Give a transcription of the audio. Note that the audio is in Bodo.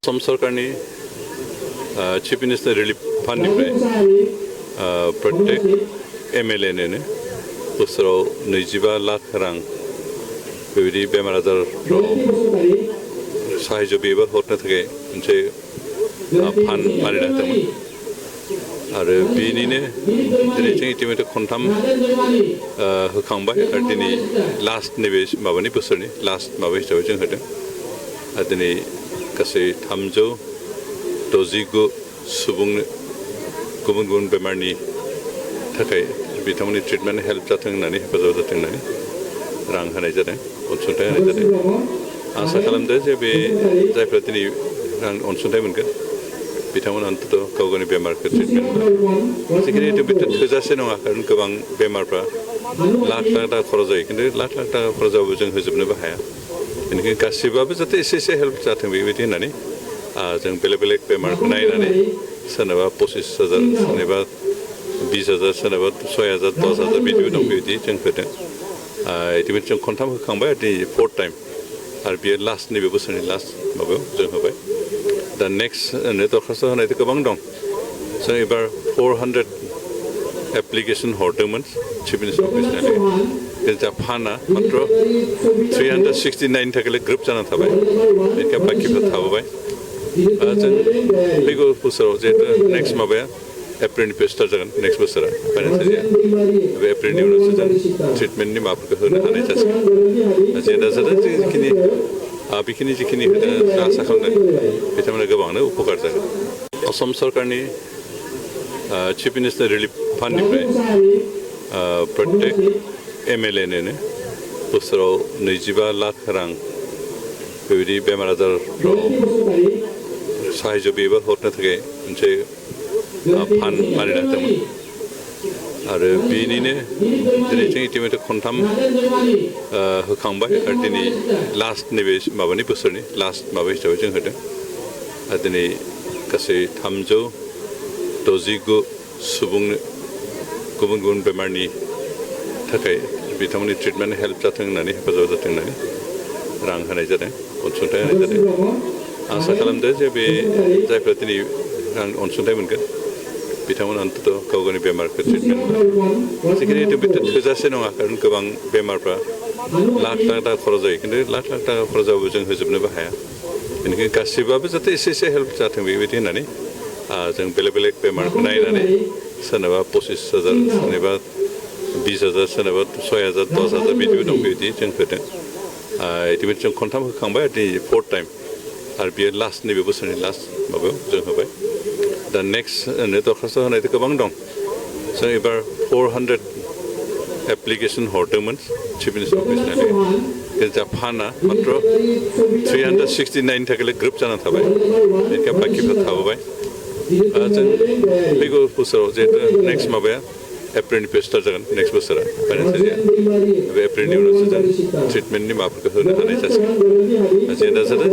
असम सरकारनि चिफ मिनिस्टार रिलिफ फान्डनिफ्राय प्रत्येक MLA नोनो बोसोराव 25 लाख रां बेबायदि बेमार आजारफ्राव साहाय्य बेबो हरनो थाखाय मोनसे फान्ड बानायना होदोंमोन आरो बेनिनो दिनै जों इतिमধ্যে खनथाम होखांबाय आरो दिनै लास्ट नैबे माबानि बोसोरनि लास्ट माबा हिसाबै जों होदों आरो दिनै गासै 369 सुबुंनो गुबुन गुबुन बेमारनि थाखाय बिथांमोननि ट्रिटमेन्ट हेल्प जाथों होननानै हेफाजाब जाथों होननानै रां होनाय जादों अनसुंथाइ होनाय जादों आसा खालामदों जे बे जायफ्रा दिनै रां अनसुंथाइ मोनगोन बिथांमोना अन्तत गाव गावनि बेमारखौ ट्रिटमेन्ट जिखिनि बे थोजासे नङा खारन गोबां बेमारफ्रा लाख लाख थाखा खरस जायो खिन्थु लाख लाख थाखा खरस जाबाबो जों होजोबनोबो हाया बेनिखायनो गासिबाबो जाहाथे एसे एसे हेल्प जाथों बेबायदि होननानै जों बेलेग बेलेग बेमारखौ नायनानै सोरनाबा 25,000 सोरनाबा 20,000 सोरनाबा 6,000 10,000 बिदिबो दं बेबायदि जों होदों इतिमধ্যे जों खनथाम होखांबाय दिनै 4th टाइम आरो बेयो लास्ट नैबे बोसोरनि लास्ट माबायाव जों होबाय दा नेक्स्ट दरखास्त होनायथ' गोबां दं जों एबार 400 एप्लिकेसन हरदोंमोन चिफ मिनिस्टार अफिसनिफ्राय जा फान्डआ मात्र 369 थाखाय ग्रुप जाना थाबाय बेनिखायनो बाखिफोर थाबोबाय जों फैगौ बोसोराव जिहेतु नेक्स्ट माबाया एप्रिलनिफ्राय स्टार्ट जागोन नेक्स्ट बोसोरा फाइनान्सियेल इयार बे एप्रिलनि उनावसो जों ट्रिटमेन्टनि माबाफोरखौ होनो हानाय जासिगोन जेंना जादों जिखिनि बेखिनि जिखिनि होदों आसा खालामदों बिथांमोना गोबाङानो उपकार जागोन असम सरकारनि चिफ मिनिस्टार रिलिफ फान्डनिफ्राय प्रत्येक MLA नोनो बोसोराव 25 लाख रां बेबायदि बेमार आजारफ्राव साहाय्य बेबो हरनो थाखाय मोनसे फान्ड बानायना होदोंमोन आरो बेनिनो दिनै जों इतिमধ্যে खनथाम होखांबाय आरो दिनै लास्ट नैबे माबानि बोसोरनि लास्ट माबा हिसाबै जों होदों आरो दिनै गासै 369 सुबुंनो गुबुन गुबुन बेमारनि थाखाय बिथांमोननि ट्रिटमेन्ट हेल्प जाथों होननानै हेफाजाब जाथों होननानै रां होनाय जादों अनसुंथाइ होनाय जादों आसा खालामदों जे बे जायफ्रा दिनै रां अनसुंथाइ मोनगोन बिथांमोना अन्तत गाव गावनि बेमारखौ ट्रिटमेन्ट जिखिनि बे थोजासे नङा खारन गोबां बेमारफ्रा लाख लाख थाखा खरस जायो खिन्थु लाख लाख थाखा खरस जाबाबो जों होजोबनोबो हाया बेनिखायनो गासिबाबो जाहाथे एसे एसे हेल्प जाथों बेबायदि होननानै जों बेलेग बेलेग बेमारखौ नायनानै सोरनाबा 25,000 सोरनाबा 20,000 सोरनाबा 6,000 10,000 बिदिबो दं बेबायदि जों होदों इतिमধ্যे जों खनथाम होखांबाय दिनै 4th टाइम आरो बेयो लास्ट नैबे बोसोरनि लास्ट माबायाव जों होबाय दा नेक्स्ट दरखास्त होनायथ' गोबां दं जों एबार 400 एप्लिकेसन हरदोंमोन चिफ मिनिस्टार अफिसनिफ्राय जा फान्डआ मात्र 369 थाखाय ग्रुप जाना थाबाय बेनिखायनो बाखिफोर थाबोबाय जों फैगौ बोसोराव जिहेतु नेक्स्ट माबाया एप्रिलनिफ्राय स्टार्ट जागोन नेक्स्ट बोसोरा फाइनान्सियेल इयार बे एप्रिलनि उनावसो जों ट्रिटमेन्टनि माबाफोरखौ होनो हानाय जासिगोन जेंना जादों